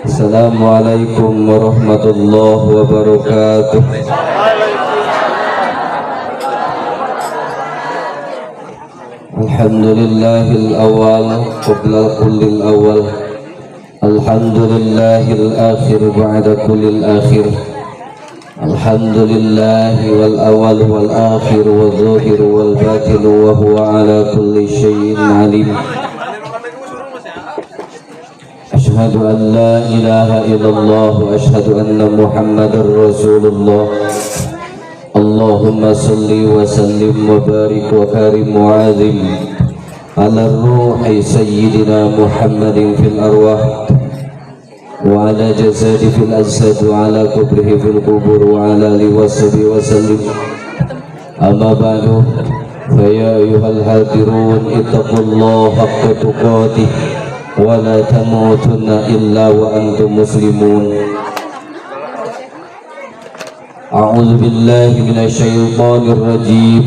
Assalamualaikum warahmatullahi wabarakatuh. Alhamdulillahil awal qabla kullil awal. Alhamdulillahil akhir ba'da kullil akhir. Alhamdulillahi wal awal wal akhir wal zahir wal batin wa huwa ala kulli syai'in alim. أشهد أن لا إله إلا الله وأشهد أن محمدا رسول الله. اللهم صل وسلم وبارك وكرم وعظم على الروح سيدنا محمد في الأرواح وعلى جسد في الأجساد وعلى قبره في القبور وعلى آله وصحبه وسلم. أما بعد، فيا أيها الحاضرون، اتقوا الله حق تقاته ولا تموتن إلا وأنتم مسلمون. أعوذ بالله من الشيطان الرجيم.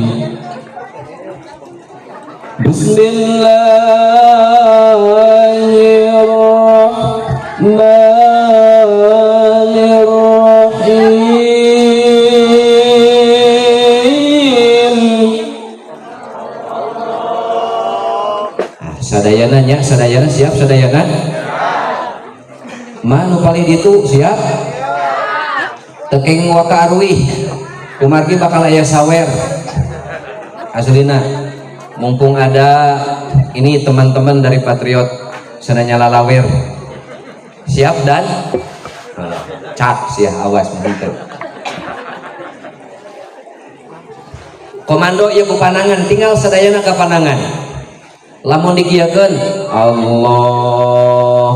بسم الله الرحمن الرحيم. Ah, sadayana nya, sadayana siap, sadayana mah nu paling ditu siap, teu kenging waka aruih kumargi bakal aya sawer. Aslina mumpung ada ini teman-teman dari Patriot sananya lalawer siap dan cak sia, awas begitu. Komando ieu ku panangan, tinggal sadayana ka panangan. Lamun dikieukeun Allah,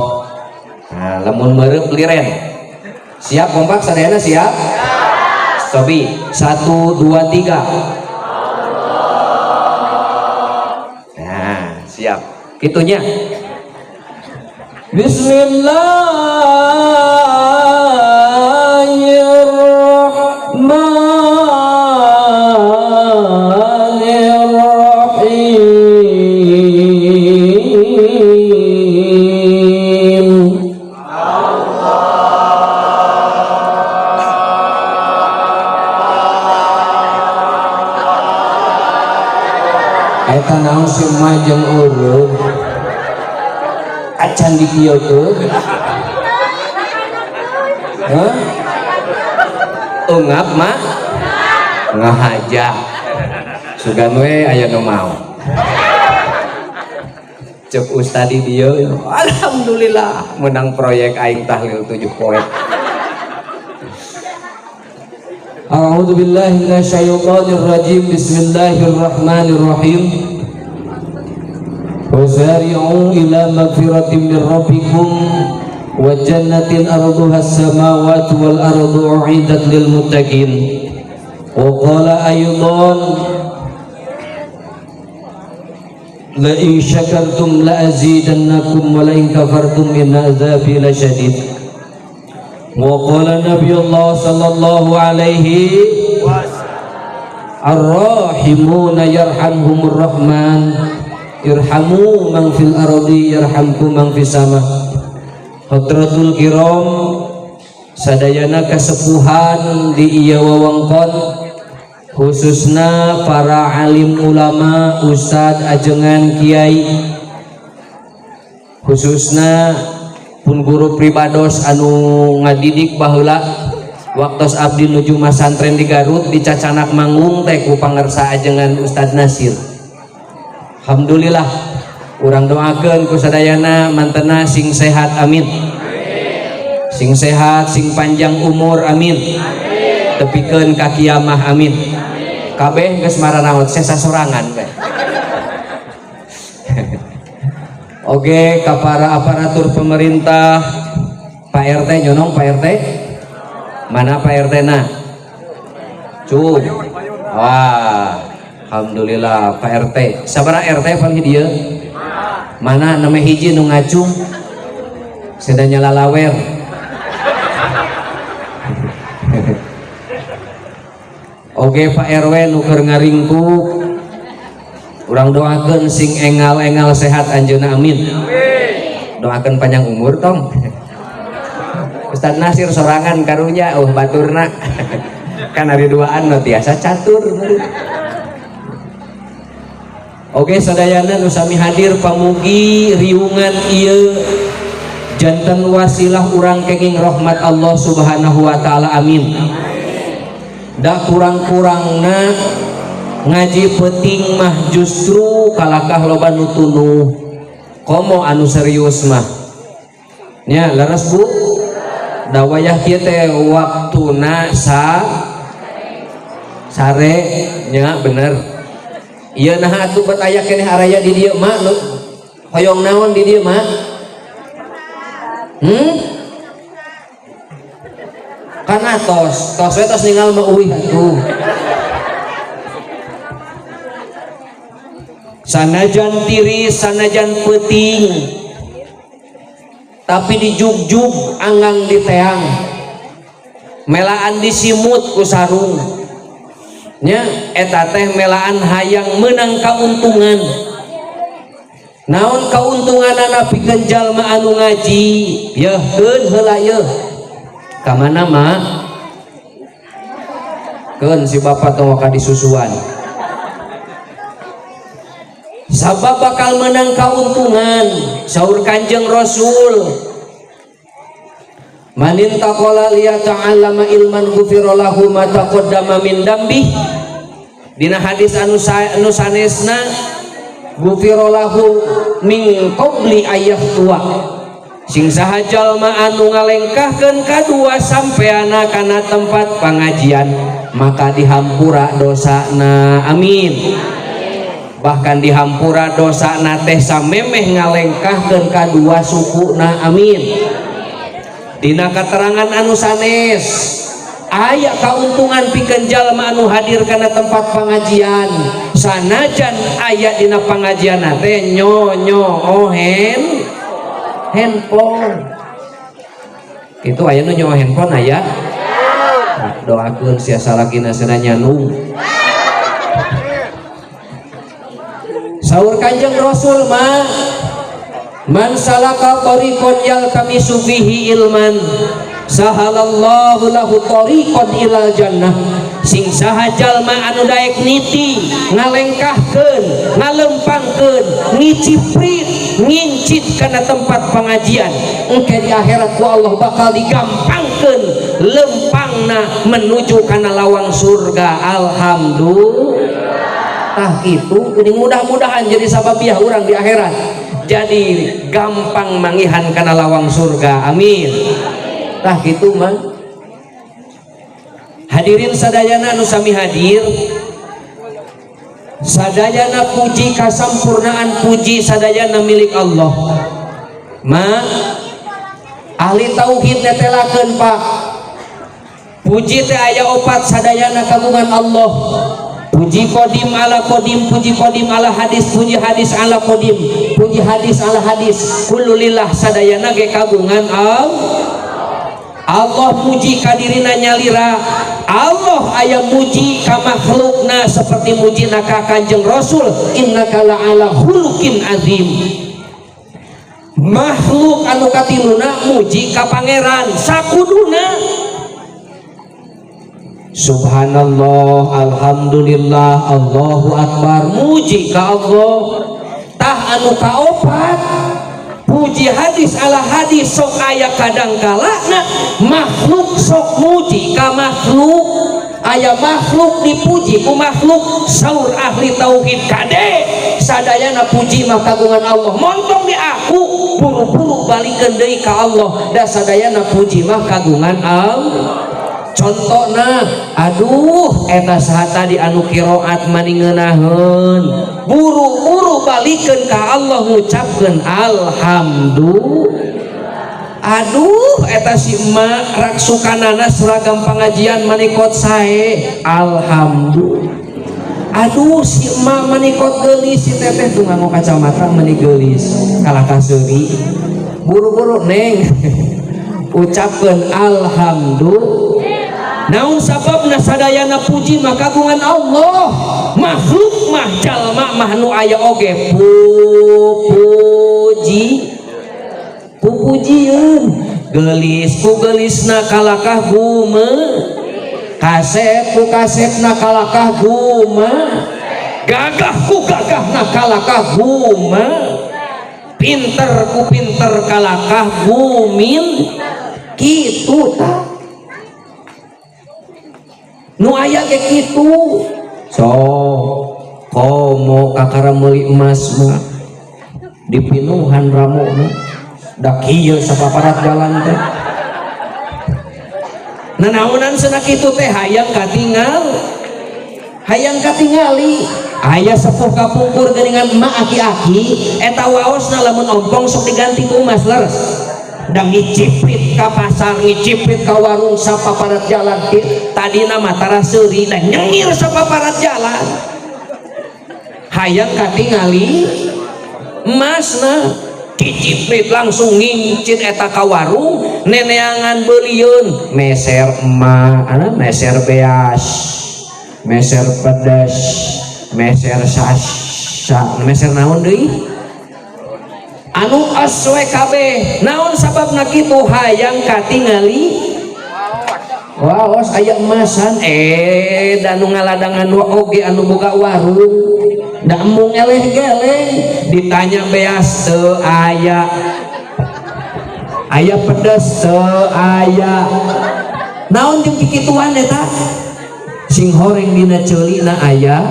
nah, lamun meureub liren. Siap, kompak sadayana, siap. Sobi, satu, dua, tiga. Nah, siap gitunya. Bismillahirrahmanirrahim. Eta naon sih mah jeung urut acan dikieukeun? Hah? Ungap mah ngahaja, sugan we aya nu mau. Cek ustadi dieu, alhamdulillah menang proyek aing tahlil 7 poe. A'udzu billahi minasyaitonir rajim. Bismillahirrahmanirrahim. Wasari'u ila magfiratin min rabbikum wa jannatin arduha as-samawati wal ardu u'iddat lil muttaqin. Wa qala aydan, la in syakartum la azidannakum wa la in kafartum inna azabi lasyadid. Wa qala nabiyullah sallallahu alaihi, Ar-rahimuna yarhamhumur rahman, irhamu man fil ardi yarhamkum man fis sama. Hadratul kiram, sadayana kasepuhan di ieu wewengkon, khususna para alim ulama, ustad, ajengan kiai, khususna pun guru pribados anu ngadidik baheula waktos abdi nuju masantren di Garut, dicacanak manggung teh ku pangersa ajengan Ustad Nasir. Alhamdulillah, urang doakeun ku sadayana mantena sing sehat, amin. Sing sehat, sing panjang umur, amin. Tepikeun ka kiamah, amin. Kabeh geus maranaot, sesa sorangan we. Oke, ka para aparatur pemerintah, Pak RT nyonong, Pak RT mana? Pak RT na cu, wah, alhamdulillah. Pak RT sabaraha RT paling dia? Mana nama hiji nu ngacung sedanya lalawer. Oke Pak RW nu keur ngaringkuk, urang doakeun sing engal-engal sehat anjeunna, amin. Doakeun panjang umur tong. Ustaz Nasir sorangan karunya oh baturna. Kan hari duaan nu tiasa catur. Oke sadayana nu sami hadir pamugi riungan ieu janten wasilah urang kenging rahmat Allah Subhanahu wa taala, amin. Da kurang-kurangna ngaji peuting mah justru kalakah loba nu tunuh komo anu serius mah nya leres Bu. Da wayah kieu teh waktuna sare nya bener. Ieu naha atuh bet aya keneh araya di dieu mak nu hoyong naon di dieu mak? Kan atos, tos we tos ninggal mah euih atuh. Sanajan tiris, sanajan peuting, tapi dijugjug anggang di teang, melaan disimut ku sarung. Nya eta teh melaan hayang menang kauntungan. Naon kauntunganana pikeun jalma anu ngaji? Yeuhkeun heula yeuh. Ka mana mak? Keun si bapak tong waka disusuan. Sabab bakal menang kauntungan saur Kanjeng Rasul. Manin taqala liyata'allama ilman ghufira lahu ma taqaddama min dambi. Dina hadis anu sanesna ghufira lahu min qabli ayah tua. Sing saha jalma anu ngalengkahkeun kadua sampeana kana tempat pengajian maka dihampura dosana, amin. Bahkan dihampura dosana teh samemeh ngalengkahkeun kadua sukuna, amin. Dina katerangan anu sanes aya kauntungan pikeun jalma anu hadir kana tempat pengajian sanajan aya dina pengajian teh nyonyo ohen handphone. Itu aya nu nyo handphone aya. Nah, doakeun sia salakina cenah nyanung. Saur Kanjeng Rasul mah man salaka tariqan yaltamisu fihi ilman sahalallahu lahu tariqan ilal jannah. Sing saha jalma anu daek niti ngalengkahkeun ngalempangkeun ngiciprit ngincit kana tempat pengajian engke di akhirat ku Allah bakal digampangkeun lempangna menuju kana lawang surga. Alhamdulillah. Tah kitu geuning mudah-mudahan jadi sababiah urang di akhirat jadi gampang mangihan kana lawang surga, amin. Tah kitu mah hadirin sadayana anu sami hadir, sadayana puji kasampurnaan puji sadayana milik Allah. Ma ahli tauhid netelakeun Pak, puji teh aya opat sadayana kagungan Allah. Puji kodim ala kodim, puji kodim ala hadis, puji hadis ala kodim, puji hadis ala hadis, kululillah sadayana ge kagungan Allah. Allah muji kadirina nyalira, Allah aya muji ka makhlukna seperti muji ka Kanjeng Rasul, innaka la'ala khuluqin azim. Makhluk anu katiluna muji ka pangeran sakuduna. Subhanallah, alhamdulillah, Allahu akbar, muji ka Allah. Tah anu kaopat puji hadis ala hadis sok aya kadang kalana makhluk sok muji ka makhluk, aya makhluk dipuji ku makhluk. Saur ahli tauhid kade sadayana puji mah kagungan Allah, montong di aku buru-buru balikeun deui ka Allah, da sadayana puji mah kagungan Allah. Contohna, aduh eta saha tadi anu qiraat mani ngeunaheun, buru-buru balikeun ka Allah ngucapkeun alhamdulillah. Aduh eta si emak raksukanana seragam pengajian manikot sae, alhamdulillah. Aduh si emak menikot geulis, si teteh tuh nganggo kacamata meni geulis kalah kaseuri. Buru-buru neng ucapkeun alhamdulillah. Naon sababna sadayana puji mah kagungan Allah. Makhluk mah jalma mah nu aya oge pupuji pupujieun. Geulis ku geulisna kalakah gume, kasep ku kasepna kalakah gume, gagah ku gagahna kalakah gume, pinter ku pinter kalakah gumin. Kitu tah nu aya ge kitu. So komo kakara meuli emas mah dipinuhan ramona da kieu sapaparat jalan teh. Nanaonan cenah kitu teh hayang katingal, hayang katingali. Aya sepuh kapungkur geuningan emak aki-aki eta waosna lamun ompong sok diganti ku emas leres. Da ngiciprit ka pasar, ngiciprit ka warung sapaparat jalan tadina mah tara seuri da nyengir sapaparat jalan. Hayang katingali emasna diciprit langsung ngincit eta ka warung neneangan beulieun meser emak, ana meser beas, meser pedas, meser sasa, meser naon deui anu es we kabeh. Naon sababna kitu hayang katingali waos aya emasan. Da nu ngaladangan oge anu boga warung da embung eleh geleng ditanya beas teu aya, aya pedes teu aya. Naon jeung kikituan eta sing horeng dina ceulina aya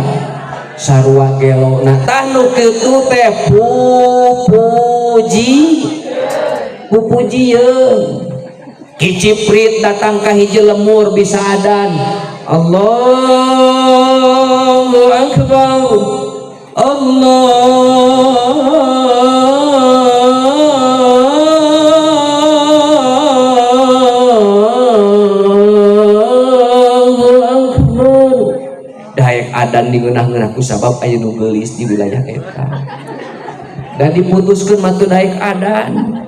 sarua gelona. Tah nu kitu teh pupuji pupujieun. Kiciprit datang ka hiji lemur bisa adan Allahu Akbar Allahu Akbar. Daek adan digeunah-geunah ku sabab aya nu geulis di wilayah eta. Dan diputuskeun mah teu daek adan.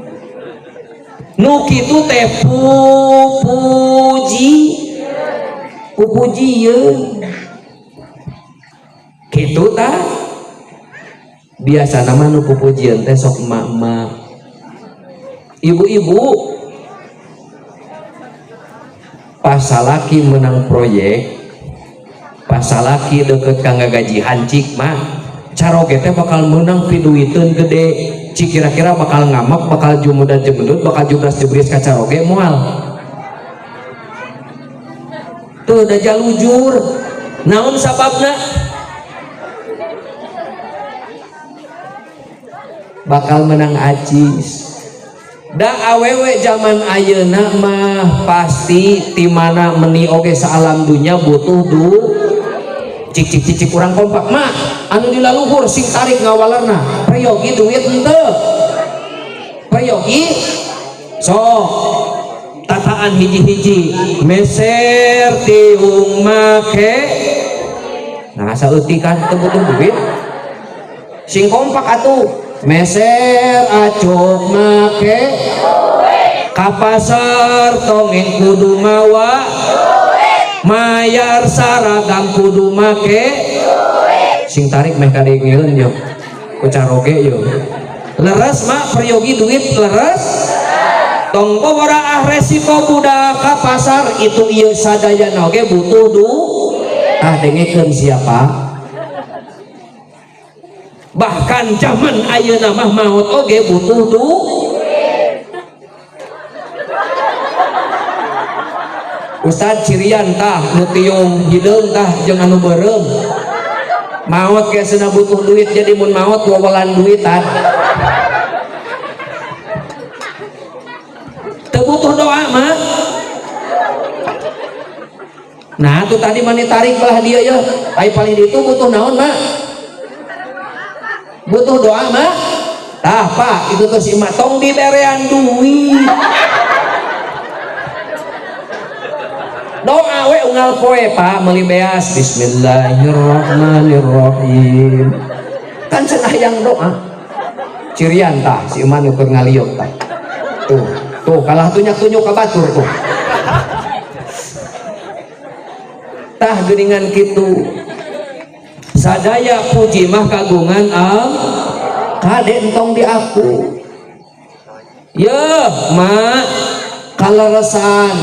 Nu kitu teh pupuji pupujieun. Kitu tah biasa nama nu pupujieun teh sok emak-emak, ibu-ibu. Pas salaki menang proyek, pas salaki deket ka ngagajihan cik mah caroge teh bakal menang piduiteun gede. Cik kira-kira bakal ngamak, bakal jumudan jemendut, bakal jubras jebris ka caroge moal. Tuh da jalujur. Naon sababna? Bakal menang acis. Da awewe zaman ayeuna mah pasti ti mana meni oge saalam dunya butuh du cik cik cik cik kurang kompak mah anu dilaluhur sing tarik ngawalerna peryogi duit henteu peryogi so tataan hiji-hiji meser tiung make nah saeutik kan teu butuh duit sing kompak atuh meser acuk make ka pasar tongeng kudu mawa mayar saragam kudu make sing tarik meh kadengeun yo ku caroge yo leres mak peryogi duit leres tong bawara ah resiko budak ka pasar itu ieu sadayana oge butuh du ah dengekeun siapa bahkan zaman ayeuna mah maot oge butuh du Ustad cirian tah nu tiung hideung tah jeung anu beureum maot ge cenah butuh duit jadi mun maot wawalan duitan teu butuh doa mah. Nah tuh tadi mani tarik belah dia ya ai paling ditu butuh naon mah butuh doa mah tah pak itu tuh si emak tong diberean duit. Doa we unggal poe Pak meuli beas bismillahirrahmanirrahim. Kan cenah yang doa. Cirian tah si Iman ukur ngaliuk tah. Tuh, tuh kalah tunyak-tunjuk ka batur tuh. Tah geuningan kitu. Sadaya puji mah kagungan al kade entong di aku. Yeuh, mak kaleresan.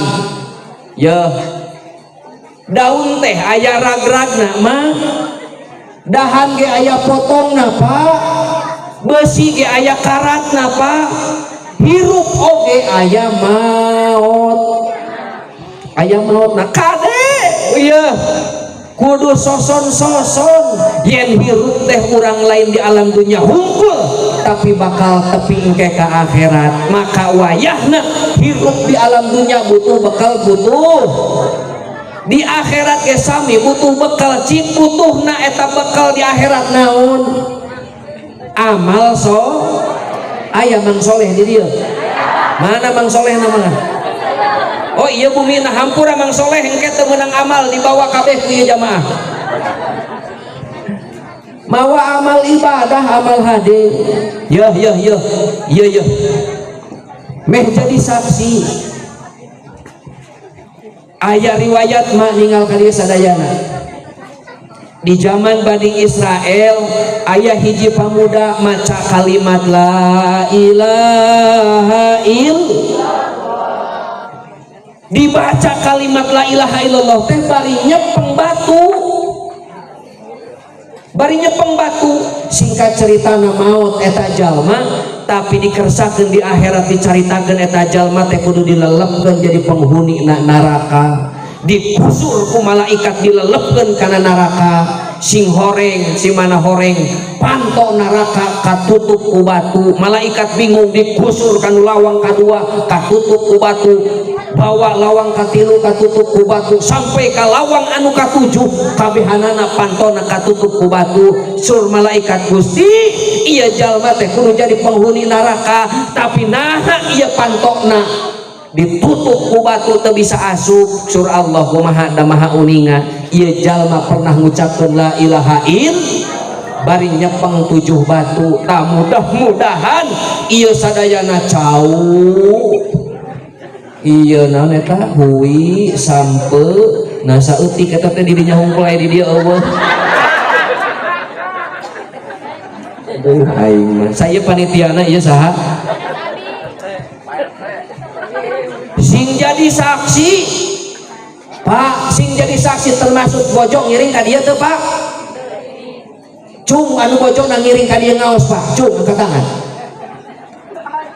Yeuh. Daun teh aya rag-ragna mah. Dahan ge aya potongna Pak. Besi ge aya karatna Pak. Hirup oge aya maot. Aya maotna kade. Yeuh. Kudu soson-soson yen hirup teh urang lain di alam dunia hungkul tapi bakal tepi engke ka akhirat. Maka wayahna hirup di alam dunia butuh bekal, butuh di akhirat ge sami butuh bekal. Cik butuhna eta bekal di akhirat naon? Amal so aya Mang Soleh di dieu. Mana Mang Soleh namanya? Oh iya bumi nah hampura Mang Soleh engke teu meunang amal dibawa kabeh ku ieu jamaah. Mawa amal ibadah, amal hade. Yeuh yeuh yeuh. Yeuh yeuh. Meh jadi saksi. Aya riwayat mak ninggal ka dieu sadayana. Di zaman Bani Israel aya hiji pamuda maca kalimat la ilaha illallah. Dibaca kalimat la ilaha illallah teh bari nyepeng batu. Bari nyepeng batu. Singkat cerita na maut eta jalma, tapi dikersakeun di akhirat dicaritakeun eta jalma teh kudu dilelepkeun jadi penghuni na neraka. Dikusur ku malaikat dilelepkeun kana neraka. Sing horeng si mana horeng panto neraka katutup ku batu. Malaikat bingung dikusur kanu lawang kadua katutup ku batu, bawa lawang katilu katutup ku batu, sampai ka lawang anu katujuh kabehanana pantona katutup ku batu. Sur malaikat, Gusti iya jalma teh kudu jadi penghuni neraka, tapi naha iya pantona ditutup ku batu teu bisa asup. Sur Allah kumaha da maha uninga, ieu jalma pernah ngucapkeun la ilaha illallah bari nyepeng 7 batu. Tah mudah-mudahan ieu sadayana cau ieu naon eta hui sampe nah saeutik eta teh dirinya hungkul aya di dieu eueuh. Aduh aing mah saya panitiana ieu saha sing jadi saksi Pak, sing jadi saksi termasuk bojong ngiring ka dieu teu Pak? Cung anu bojong na ngiring ka dieu ngaos Pak, cung angkat tangan.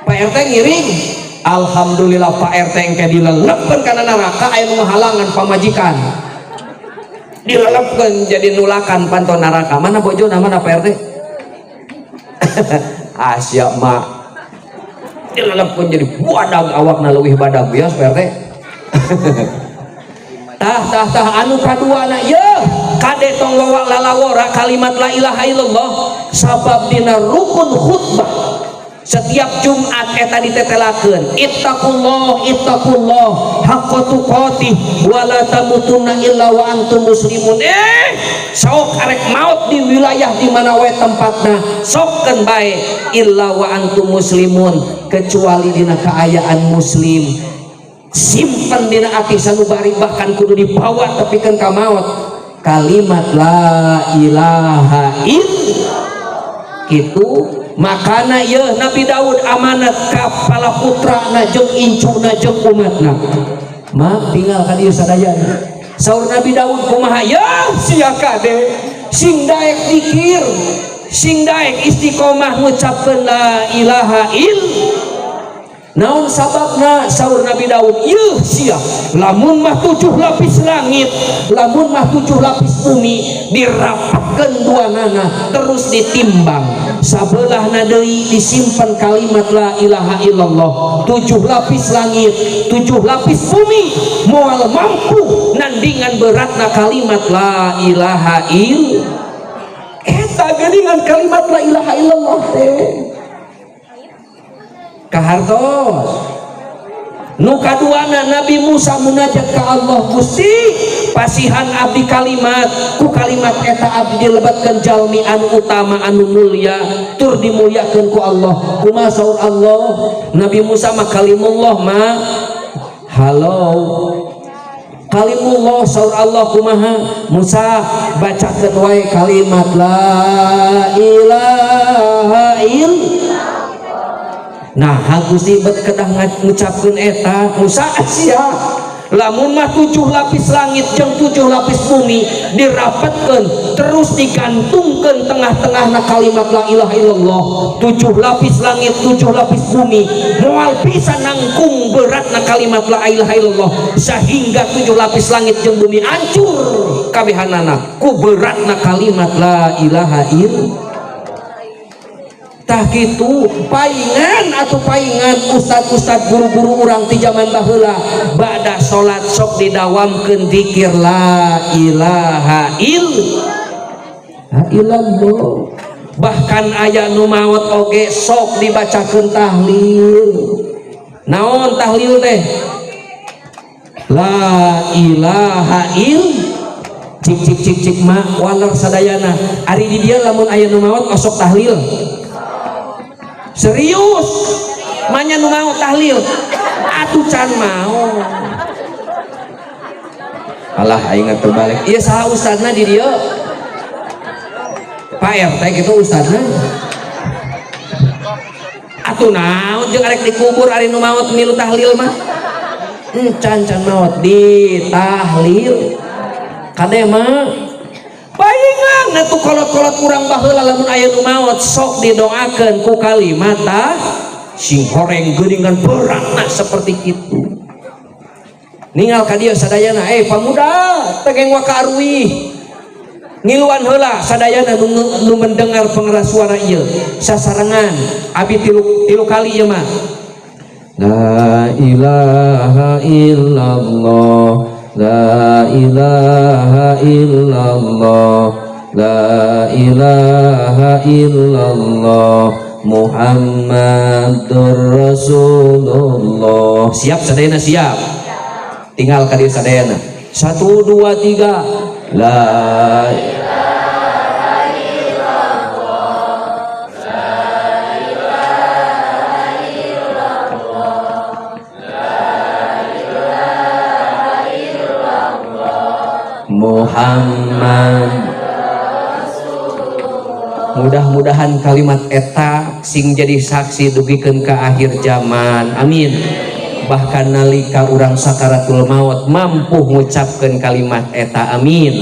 Pak RT ngiring. Alhamdulillah Pak RT engke dilelepkeun kana neraka aya nu ngahalangan pamajikan. Dilelepkeun jadi nulakan panto neraka. Mana bojona, mana Pak RT? Asia mak. Dilelepkeun jadi badag awakna leuwih badag bias Pak RT. Tah tah tah anu kaduana yeuh kade tong wawa lalawora kalimat la ilaha illallah sabab dina rukun khutbah setiap Jumat eta ditetelakeun ittaqullah ittaqullah haqqa tuqatih wala tamutunna illa wa antum muslimun. Sok arek maut di wilayah di mana wae tempatna sokkeun bae illa wa antum muslimun kecuali dina kaayaan muslim. Simpen dina ati sanubari bahkan kudu dibawa tepikeun ka maot kalimat la ilaha illallah kitu. Makana yeuh Nabi Daud amanat ka pala putrana jeung incuna jeung umatna. Mak tinggal ka dieu sadayana. Saur Nabi Daud kumaha yeuh sia kade sing daek dikir, sing daek istiqomah ngucapkeun la ilaha illallah. Naon sababna? Saur Nabi Daud yeuh sia lamun mah 7 lapis langit, lamun mah 7 lapis bumi dirapatkeun duanana terus ditimbang, sabelahna deui disimpan kalimat la ilaha illallah. 7 lapis langit, 7 lapis bumi moal mampu nandingan beratna kalimat la ilaha illallah. Eta geuningan kalimat la ilaha illallah teh kahartos. Nu kaduana, Nabi Musa munajat ka Allah, "Gusti, pasihan abdi kalimat, ku kalimat eta abdi dilebetkeun jalmi anu utama, anu mulia, tur dimuliakeun ku Allah." Kumaha saur Allah? Nabi Musa mah kalimullah mah. Halo, kalimullah. Saur Allah kumaha? "Musa, bacakeun wae kalimat la ilaha illallah." Nah, Gusti, bet kedah ngucapkeun eta? Musa sia, lamun mah tujuh lapis langit jeung tujuh lapis bumi dirapatkeun, terus digantungkeun tengah-tengahna kalimat la ilaha illallah, tujuh lapis langit, tujuh lapis bumi moal bisa nangkung beratna kalimat la ilaha illallah, sehingga tujuh lapis langit jeung bumi hancur kabehanana ku beratna kalimat la ilaha illallah. Tah kitu, paingan atau paingan ustad-ustad, guru-guru urang ti zaman baheula, bada salat sok didawamkeun zikir la ilaha illallah. Bahkan aya nu maot oge sok dibacakeun tahlil. Naon tahlil teh? La ilaha il cik cik cik cik. Ma waler sadayana, ari di dieu lamun aya nu maot osok tahlil? Serius, manya nu mau tahlil atuh can mau. Alah, aing terbalik. Iya, saha ustadna di dieu? Pak RT gitu ustadna atuh. Naon jeung arek dikubur ari nu maot milu tahlil mah? Encan, can maot di tahlil. Kade mah paingan atuh kolot-kolot urang baheula, lamun aya nu maot sok didoakeun ku kalimat tah sing horeng geuningan, beratna seperti itu. Ningal ka dieu sadayana. Eh, pamuda, tegeng waka aruih, ngiluan heula sadayana nu mendengar pengeras suara ieu sasarengan abi tilu tilu kali ieu mah. La ilaha illallah, la ilaha illallah, la ilaha illallah, Muhammadur Rasulullah. Siap sadayana? Siap. Tinggal ka dieu sadayana. Satu, dua, tiga. La ilaha illallah, la ilaha illallah, la ilaha illallah, Muhammad. Mudah-mudahan kalimat eta sing jadi saksi dugikeun ka akhir zaman, amin. Bahkan nalika urang sakaratul maut mampu ngucapkeun kalimat eta, amin.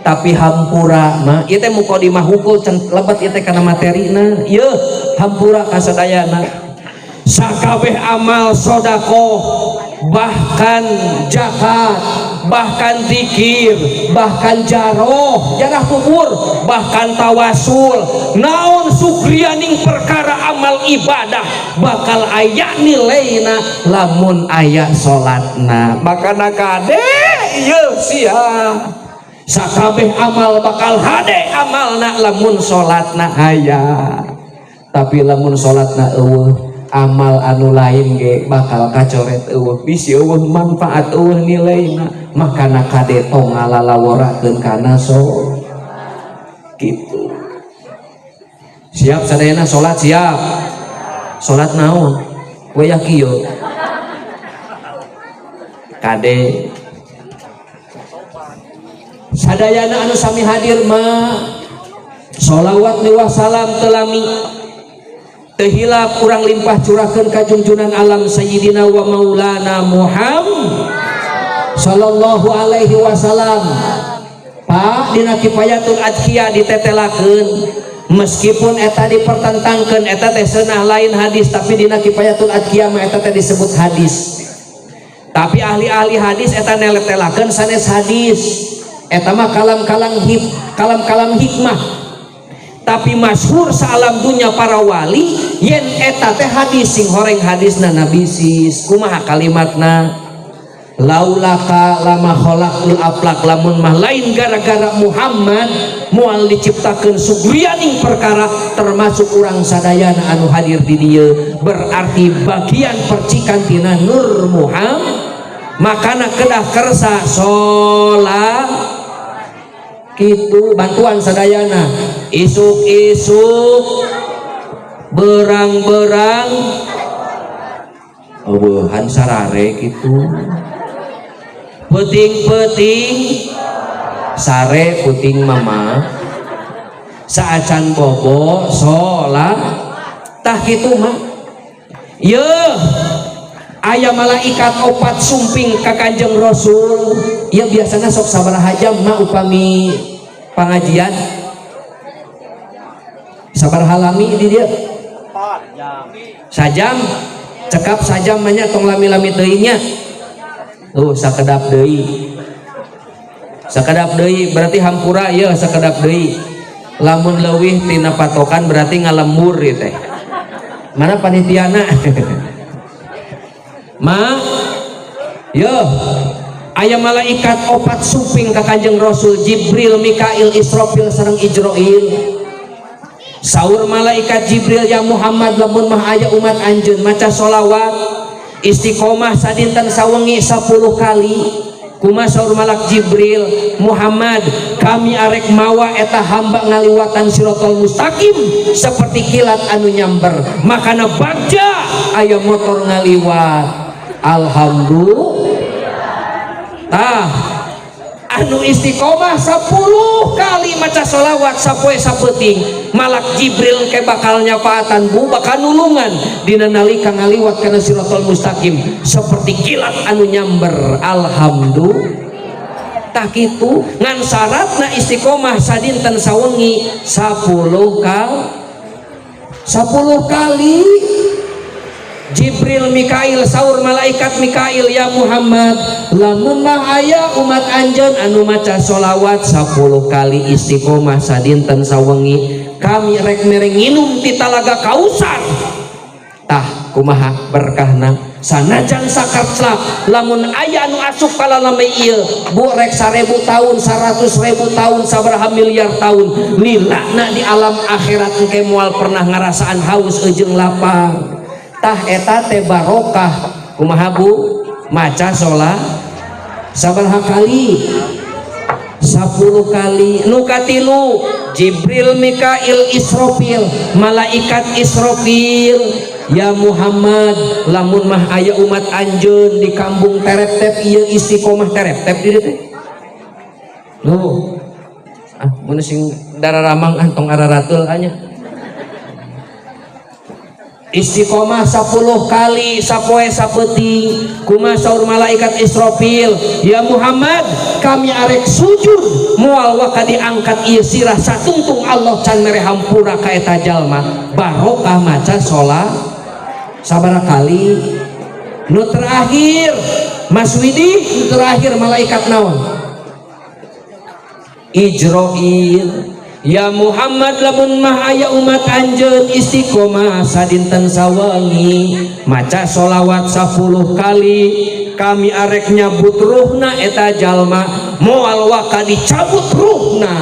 Tapi hampura mah, ieu teh mukadimah hungkul, can lebat ieu teh kana materina. Yeuh, hampura ka sadayana. Sakabeh amal sodakoh, bahkan zakat, bahkan zikir, bahkan jaroh, jarah kubur, bahkan tawasul, naon sukrianing perkara amal ibadah bakal aya nilaina lamun aya salatna. Makana kade ieu sia, sakabeh amal bakal hade amalna lamun salatna aya. Tapi lamun salatna euweuh, amal anu lain ge bakal kacoret, euweuh, bisi euweuh manfaat, euweuh nilaina. Makana kade, tong ngalalaworakeun kana so gitu. Siap sadayana salat? Siap. Salat naon wayah kieu? Kade sadayana anu sami hadir mah, sholawat miwah salam teu lami teu hilap urang limpah curahkeun ka junjunan alam Sayyidina wa Maulana Muhammad sallallahu alaihi wasallam. Pak, dina Kifayatul Adzkiya ditetelakeun, meskipun eta dipertentangkeun, eta teh seunah lain hadis, tapi dina Kifayatul Adzkiya mah eta teh disebut hadis. Tapi ahli-ahli hadis eta neletelakeun sanes hadis, eta mah kalam-kalam hip kalam-kalam hikmah. Tapi masyhur saalam dunya para wali yen eta teh hadis. Sing horeng hadisna, Nabi sis. Kumaha kalimatna? Laulaka lama khalaqtul aflak, lamun mah lain gara-gara Muhammad moal diciptakeun sugrianing perkara, termasuk urang sadayana anu hadir di dieu, berarti bagian percikan tina Nur Muhammad. Makana kedah kersa sholat kitu, bantuan sadayana, isuk-isuk, berang-berang, eueuhan sarare kitu, peuting-peuting sare, puting mama saacan bobo sholat. Tah kitu mah ye aya malaikat opat sumping ka Kanjeng Rasul. Ya biasanya sok sabaraha jam mah upami pengajian? Sabaraha lami di dia? Sajam cekap, sajam mah nya, tong lami-lami teuing nya. Tuh, sakedap deui, sakedap deui, berarti hampura ya, sakedap deui. Lamun leuwih tina patokan berarti ngalembur ieu teh. Mana panitiana ma? Yo, aya malaikat opat sumping ka Kanjeng Rasul, Jibril, Mikail, Israfil sareng Ijroil. Saur malaikat Jibril, "Ya Muhammad, lamun mah aya umat anjeun maca solawat istiqomah sadinten sawengi 10 kali." Kuma saur malak Jibril, "Muhammad, kami arek mawa eta hamba ngaliwatan sirotol mustaqim seperti kilat anu nyamber." Makana bagja aya motor ngaliwat, alhamdulillah. Tah, anu istiqomah 10 kali maca sholawat sapoe sapeuting, malak Jibril ke bakal nyafaatan, bu, bakal nulungan dina nalika ngaliwat kana siratal mustaqim seperti kilat anu nyamber. Alhamdulillah. Tah kitu, ngan syaratna istiqomah sadinten sawengi 10 kali, 10 kali. Jibril, Mikail, saur malaikat Mikail, "Ya Muhammad, lamun mah aya umat anjeun anu maca sholawat 10 kali istiqomah sadinten sawengi, kami rek mere nginum ti talaga Kausar." Tah, kumaha berkahna? Sanajan sakarclak, lamun aya anu asup kalalame ieu, bu, rek 1000 tahun, 100.000 tahun, sabaraha miliar tahun, lilana di alam akhirat engke moal pernah ngarasaan haus jeung lapar. Tah, eta teh barokah. Kumaha, bu, maca sholat sabaraha kali? 10 kali. Nu katilu, Jibril, Mikail, Israfil, malaikat Israfil, "Ya Muhammad, lamun mah aya umat anjeun di kampung Terep-tep ieu istiqomah." Terep-tep di dieu teh. Loh, ah, mun sing dararamang, ah, tong araratul anya. Istiqomah 10 kali sapoe sapeuting, kumaha saur malaikat Israfil? "Ya Muhammad, kami arek sujud, moal waka diangkat ieu sirah satungtung Allah can mere hampura ka eta jalma." Barokah maca sholat sabaraha kali? Nu terakhir, Mas Widi, nu terakhir malaikat naon? Ijroil. "Ya Muhammad, lamun mah aya umat anjeun istiqomah sadinten sawengi maca sholawat 10 kali, kami arek nyabut ruhna eta jalma, moal waka dicabut ruhna."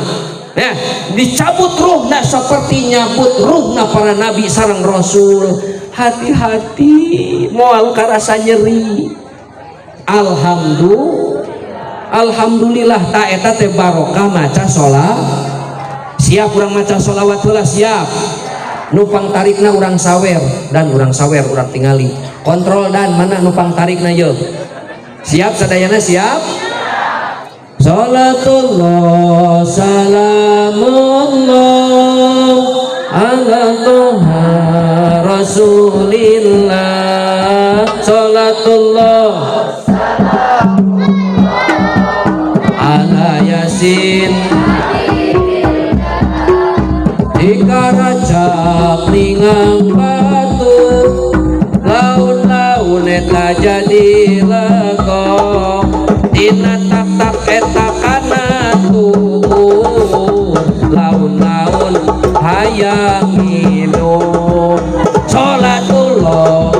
Ya, dicabut ruhna seperti nyabut ruhna para nabi sareng rasul. Hati-hati, moal karasa nyeri. Alhamdulillah, alhamdulillah. Tah, eta teh barokah maca sholat. Siap urang maca sholawat heula? Siap? Nupang tarikna urang sawer dan urang sawer, urang tingali kontrol dan mana nupang tarikna. Yo, siap sadayana? Siap? Salatullah salamullah ala toha rasulillah. Salatullah ala yasin. Dikaracap ningang batu, laun-laun eta jadi legok, dina tak-tak eta kana tuur, laun-laun hayang minum. Salatullah.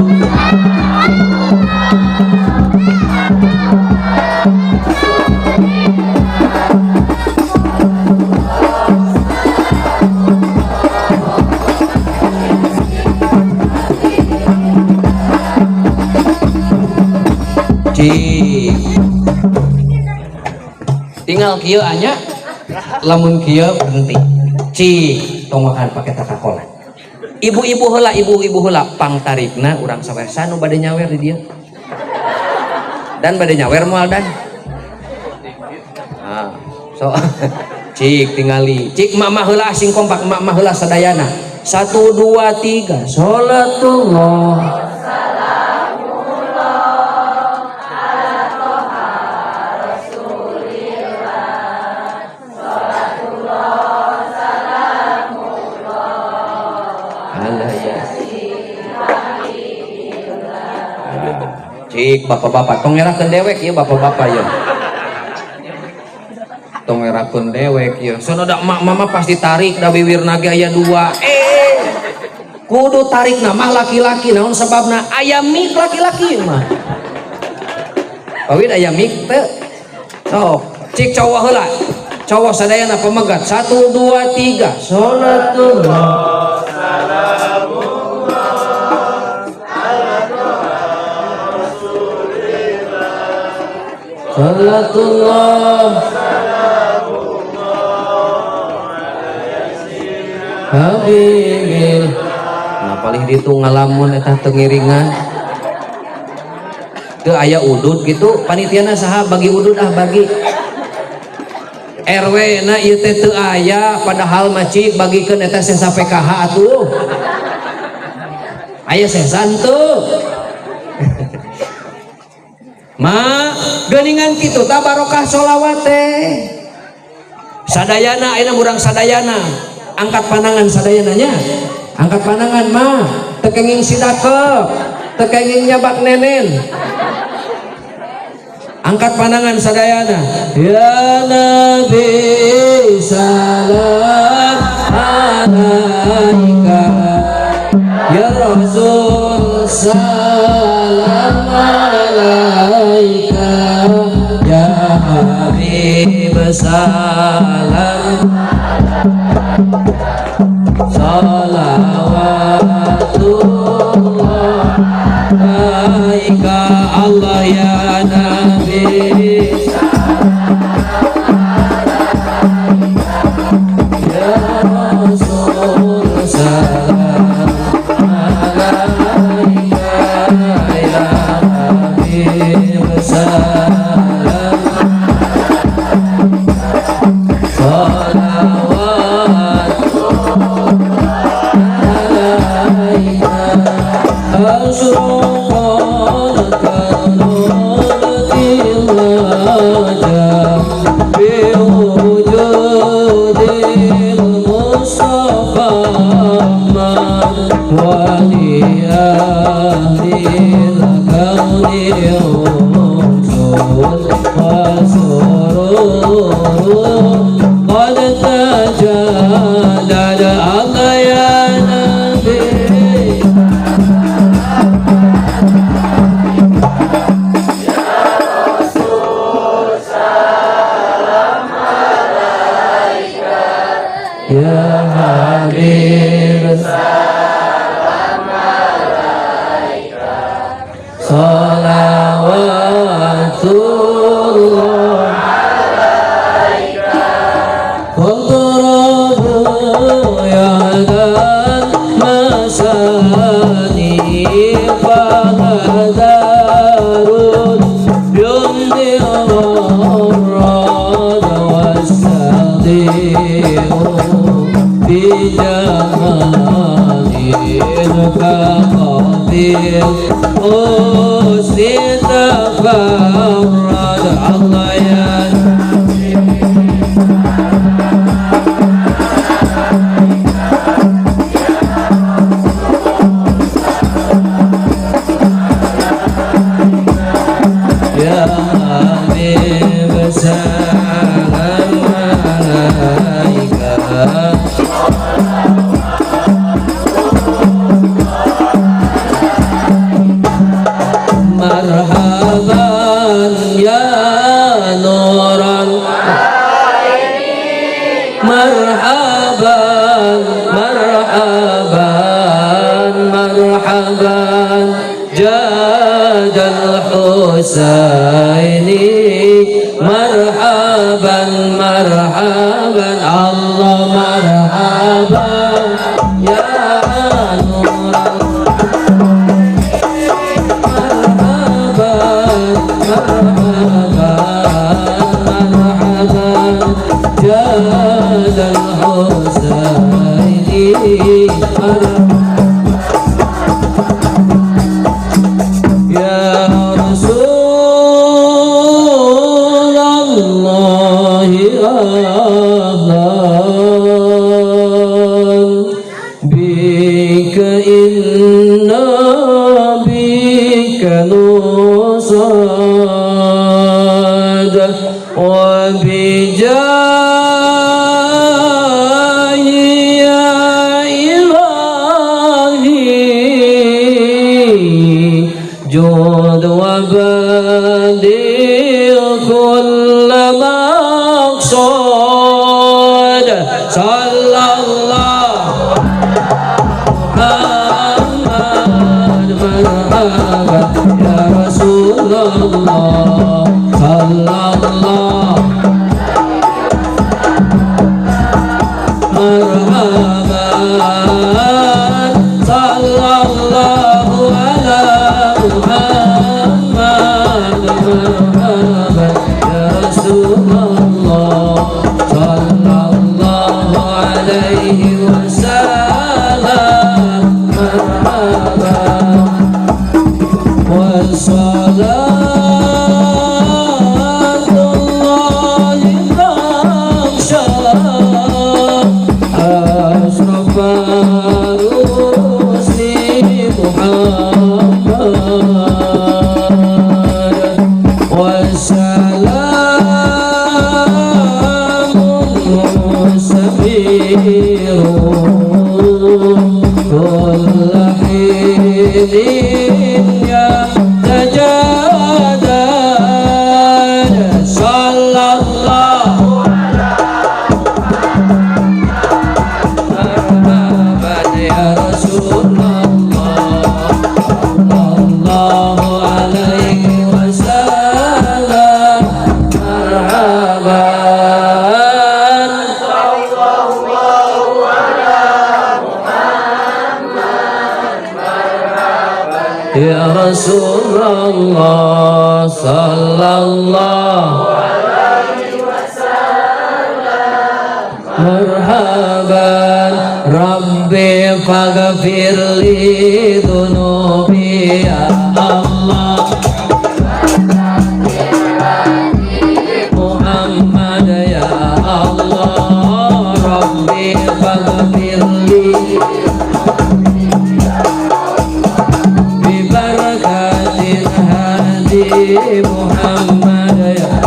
Tinggal kieu anya, lamun kieu berhenti. Cik, tong makan pake takakolan. Ibu-ibu heula, ibu-ibu heula pangtarikna urang sawer sanu bade nyawer di dieu. Dan bade nyawer moal dan. Ah, so cik tingali. Cik mama heula sing kompak, mama heula sadayana. 1 2 3 salatullah. Cik bapak-bapak tong ngerakeun dewek ya bapak-bapak ya. Tong ngerakeun dewek ya. Sono da emak mama pasti tarik da wiwirna ge aya 2. Kudu tarik mah laki-laki naon sebabna aya mik laki-laki mah. Pawid aya mik teu. Sok, cik cowok heula. Cowok sadayana pemegat 1 2 3 salatullah. Salatullah habibil. Nah paling ditu ngalamun eta teu ngiringan. Teu aya udud gitu, panitiana saha bagi udud ah bagi. RW na ieu teh teu aya padahal mah cik bagikeun eta sesa PKH atuh. Aya sesa henteu. Ma geuningan kitu tah barokah sholawat teh. Sadayana ayeuna urang sadayana angkat pandangan sadayana nya. Angkat pandangan mah teu kenging sidakep, teu kenging nyabak nenen. Angkat pandangan sadayana. Ya Nabi salam alaika. Ya Rasul salam alaika. Ya Habib salam salawatullah alaika. Allah ya Nabi ya Rasul salam alaika. Ya Habib salam salawat alaika. Asraqal kanubatil wajah biwujudil Mustafa Ahmad wa li ahlil kauni usul wa surur qad tajaddada. Allah ya Nabi ya Habib salam alaika. Salawatullah alaika. Qantarabu ya dan masani fahdarun yumdi warad wasadiu fi jamalin kaqabil husni tafarrad. Allah ya Ya Habib salam alaika. Marhaban ya nuran marhaban marhaban marhaban jadal Husaini marhaban Marhaban Allah marhaban ya nur marhaban marhaban marhaban jad al-Husaini ya Rasul Allah ahlan bika inna bika nusad wa bijahi ya ilahi jud wa baligh kull maqsad sallallahu Muhammad marhaban ya Rasulullah sallallahu marhaban sallallahu ala Muhammad marhaban ya Rasulullah sallallahu alaihi wasallam marhaban wassalatullahi taghsha asrafa rusli Muhammad wassalamu mustamirun kulla hinin ya tajaddad sallallahu marhaban ya Rasulullah sallallahu alaihi wasallam marhaban Sallallahu ala Muhammad marhaban ya Rasulullah sallallahu alaihi wasallam marhaban Rabbi faghfir li dhunubi ya Allah Muhammad ya Allah Rabbi faghfir li bi barakatil hadi Muhammad ya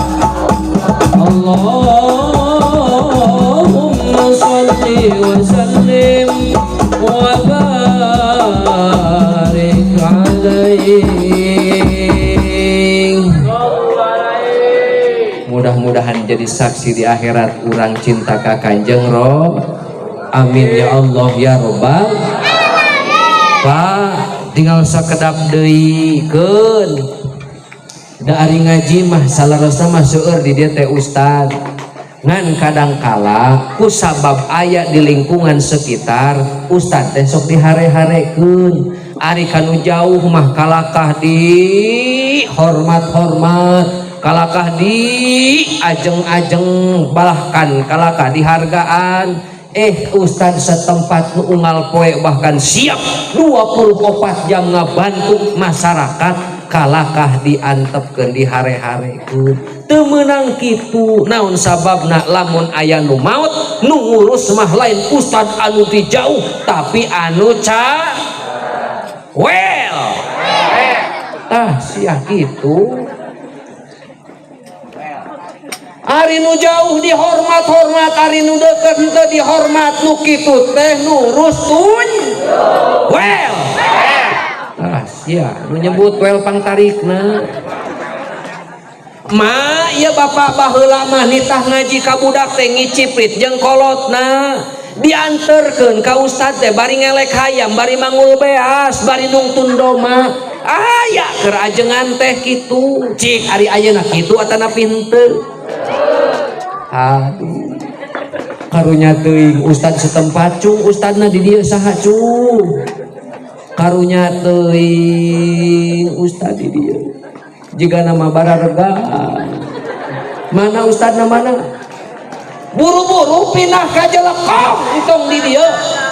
Allahumma salli wa sallim wa barik alaihi. Mudah-mudahan jadi saksi di akhirat urang cinta ka Kanjeng Ro. Amin ya Allah ya Robbal. Pak, tinggal sakedap deui keun. Da ari ngaji mah salarosna mah seueur di dieu teh ustad. Ngan kadangkala ku sabab aya di lingkungan sekitar ustad teh sok dihare-harekeun. Ari kanu jauh mah kalakah di hormat-hormat, kalakah di ajeng-ajeng, balahkan kalakah dihargaan. Ustad setempat nu unggal poe bahkan siap 24 jam ngabantu masyarakat kalakah diantepkeun dihare-harekeun. Teu meunang kitu naon sababna lamun aya nu maot nu ngurus mah lain ustad anu ti jauh tapi anu ca well tah sia kitu. Ari nu jauh dihormat-hormat, ari nu deukeut henteu dihormat, nu kitu teh nurus tun well. Ah sia nu nyebut well pangtarikna. Ma ieu bapak baheula mah nitah ngaji ka budak teh ngiciprit jeung kolotna dianterkeun ka ustad teh bari ngelek hayam, bari mangul beas, bari nungtun doma. Aya keur ajengan teh kitu. Cik ari ayeuna kitu atanapi henteu? Aduh. Karunya teuing ustad setempat, cung, ustadna di dieu saha, cung? Karunya teuing ustad di dieu jika nama bararega. Mana ustadna, mana? Buru-buru pindah ka Jelekong, entong di dieu.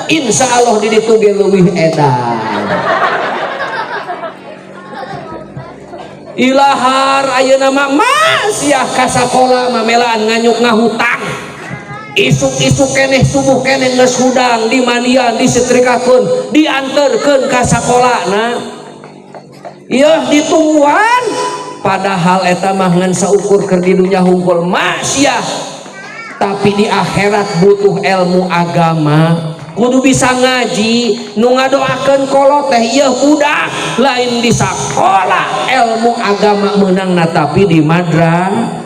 Insya Allah di ditu ge leuwih edan. Ilahar ayeuna mah masih ka sakola mamelaan nganyuk ngahutang, isuk-isuk keneh, subuh keneh geus hudang, dimandian, disetrikakeun, dianterkeun ka sakolana, ieu ditungguan. Padahal eta mah ngan saukur keur di dunya hungkul maksiat, tapi di akhirat butuh ilmu agama, kudu bisa ngaji. Nu ngadoakeun kolot teh ieu budak, lain di sakola ilmu agama meunangna, tapi di madrasah,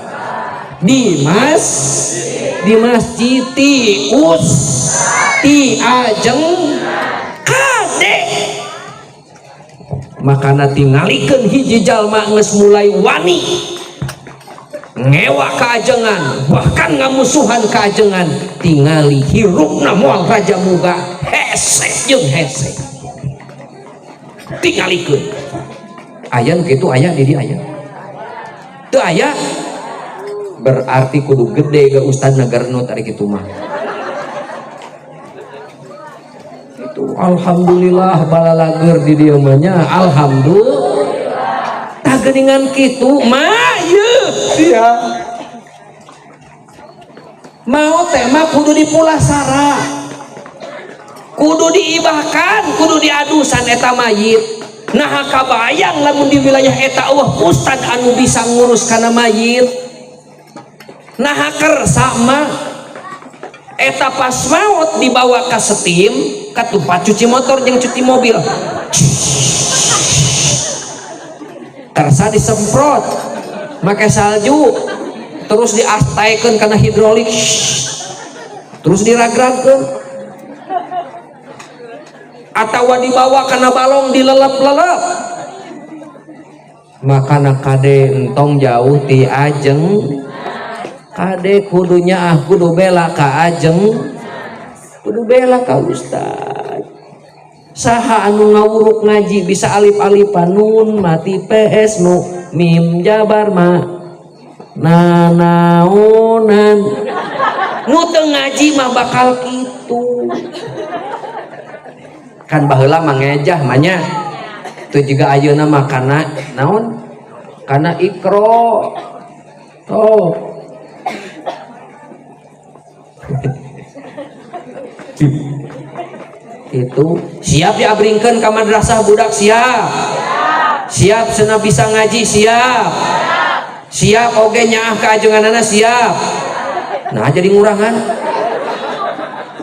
di masjid, ti us ti ajeng. Kade, makana tingalikeun hiji jalma geus mulai wani ngewa kaajengan, bahkan ngamusuhan kaajengan, tingali hirupna moal raja muga, hese jeung hese. Tingalikeun aya nu kitu, aya di dieu, aya teu? Aya, berarti kudu gede ge ustad nagarnut ari kitu mah. Itu alhamdulillah balalager di dieu mah nya, alhamdulillah. Tah geuningan kitu mah yeuh sia mau teh mah kudu dipulasara, kudu diibahkan, kudu diadusan eta mayit. Nah, kabayang lamun di wilayah eta eueuh ustad anu bisa ngurus kana mayit? Nah, kersa mah eta pas maot dibawa ka steam, ka tempat cuci motor jeung cuci mobil, kersa disemprot make salju, terus diastaikeun kana hidrolik, terus diragragkeun, atawa dibawa kana balong, dilelep-lelep. Makana kade, entong jauh ti ajeng. Kade, kudunya ah, kudu bela ka ajeng, kudu bela ka ustad. Saha anu ngawuruk ngaji bisa alif-alifan, nun mati ps nu mim jabar ma nanaonan? Nu teu ngaji mah bakal kitu kan. Baheula mah ngejah mah nya teu jiga ayeuna mah, kana naon, kana ikro. Oh, itu siap diabringkeun ka madrasah budak? Siap, siap. Cenah bisa ngaji? Siap, siap. Oge nyaah ka ajenganana? Siap. Nah, jadi ngurangan.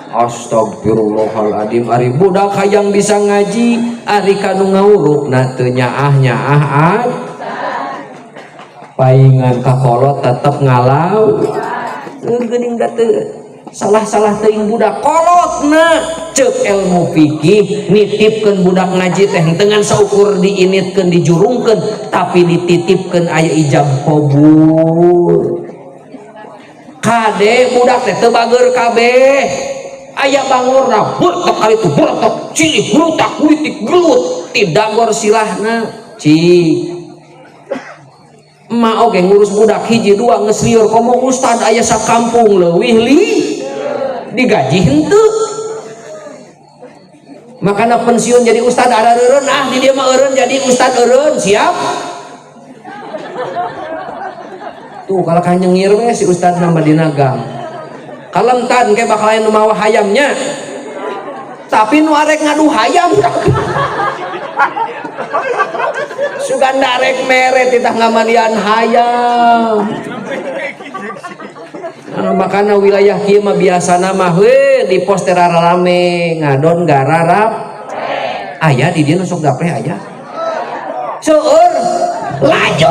Astagfirullahaladzim, ari budak hayang bisa ngaji, ari kanu ngawurukna teu nyaah nyaah ad paingan ka kolot tetep ngalau geuning da teu salah-salah teuing budak kolotna. Ceuk ilmu fikih, nitipkeun budak ngaji teh dengan saukur diinitkeun, dijurungkeun, tapi dititipkeun aya ijab qabul. Kade, budak teh teu bager kabeh, aya bangorna burtok kali itu, burtok cilih brutak kulitik gelut tidagor silahna. Cik, emak oge ngurus budak hiji dua geus lieur, komo ustad aya sakampung leuwih li digaji henteu. Makana pensiun jadi ustad ada eureun. Ah, di dieu mah eureun jadi ustad, eureun. Siap tuh kalau kan nyengir we si ustad nama dina gang kalemtan ke bakal aya nu mawa hayamnya, tapi nu arek ngadu hayam sugan darek mere titah ngamandian hayam. Nah, makana wilayah kieu mah biasana mah we di pos teh rarame ngadon gararap. Aya di dieu nu sok gapreh? Aya seueur. Lanjut.